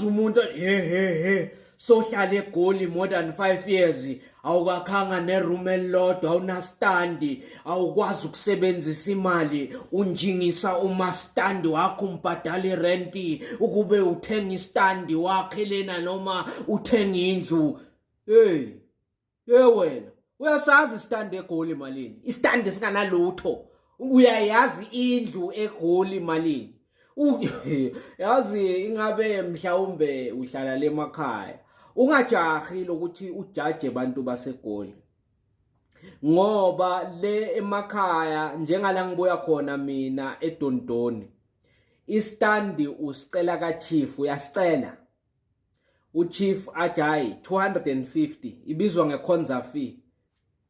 Azi umuntu, he he he, sohlala eGoli more than 5 years, awukakhanga neroom elilodwa, awunastandi, awukwazi ukusebenzisa imali, unjingisa umastandi wakho, umbhadala irenti ukube uthenga istandi wakhe lena noma uthenga indlu. Hey, ye wena, uyasazi istandi eGoli malini? Istandi singanalutho, uyayazi indlu eGoli malini? Yazi ingabe mhlawumbe uhlala lemakhaya, ungajahi lokuthi ujaje abantu baseGoli, ngoba le emakhaya, njengala ngibuya khona mina eDondoni, istandi usicela kachief, uyasicela uchief athi hayi, 250, ibizwa ngekhonza fee,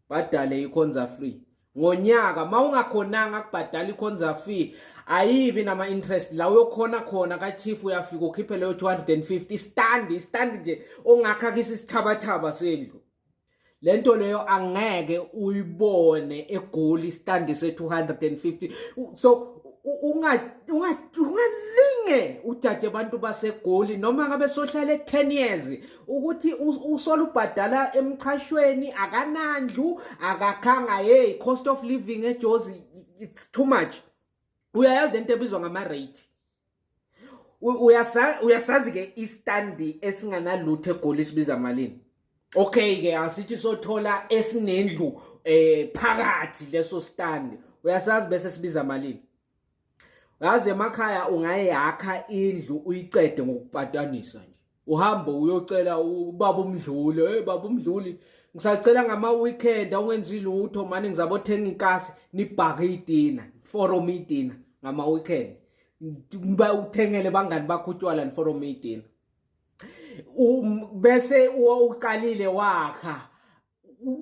badale ikhonza fee ngonyaka. Mawungakhonanga kubhadala ikhonza fee, ayibi nama interest. La uyokhona khona ka chief, uyafika ukhiphe leyo 250, stand nje ongakha kisi isithabathaba sendlu. Lento leyo angeke uyibone eGoli, stand se 250. So ungalinge ujaje abantu baseGoli, noma ngabe sohlale 10 years, ukuthi usola ubhadala emchashweni, akanandlu, akakhanga. Hey, cost of living eJozi, it's too much. Uyayazi into ebizwa ngama rate? Uyasazi ke istandi esinganalutho eGoli sibiza malini? Okay ke, asithi sothola esinendlu phakathi, leso stand uyasazi bese sibiza malini? Yazi emakhaya ungayakha indlu uyicede ngokupatanisa nje. Uhambe uyocela ubaba uMdluli, "Hey baba uMdluli, ngisacela ngama weekend awungenzi lutho manje, ngizabothenga inkasi, nibhake idina, forum idina ngama weekend." Ba uthengele bangani bakho utshwala, niforum idina. Bese uqalile wakha,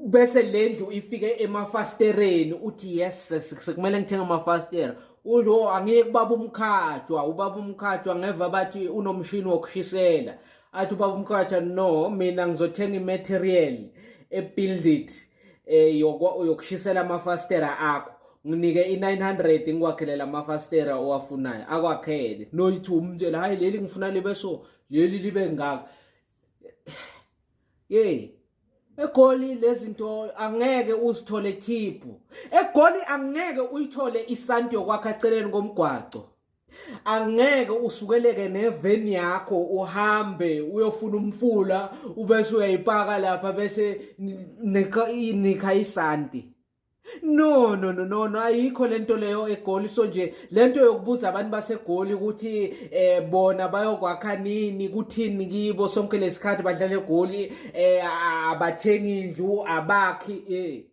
bese lendlu ifike emafastereni, uthi, "Yes, sekumele ngithenga amafastera." Ulo angeke kubaba uMkhatshwa, ubaba uMkhatshwa ngeva bathi unomshini wokushisela. Athi ubaba uMkhatshwa, "No, mina ngizothenga imaterial ebuild it yokushisela amafastera akho, nginike i900 ngikwakhelela amafastera owafunayo." Akwakhele noyithi umtshela, "Hayi, leli ngifuna libe so, leli libe ngaka." Yey, eGoli lezinto angeke uzithole cheap. EGoli angeke uyithole isanti yokwakha eceleni komgwaco. Angeke usukeleke neveni yakho uhambe uyofuna umfula, ubese uyayipaka lapha, bese nika isanti. No, no, no, no, no, ayikho lento leyo eGoli. So nje lento yokubuza abantu baseGoli ukuthi bona bayokwakha nini, kuthini kibo sonke lesikhathi badlala eGoli, abathengi indlu, abakhi.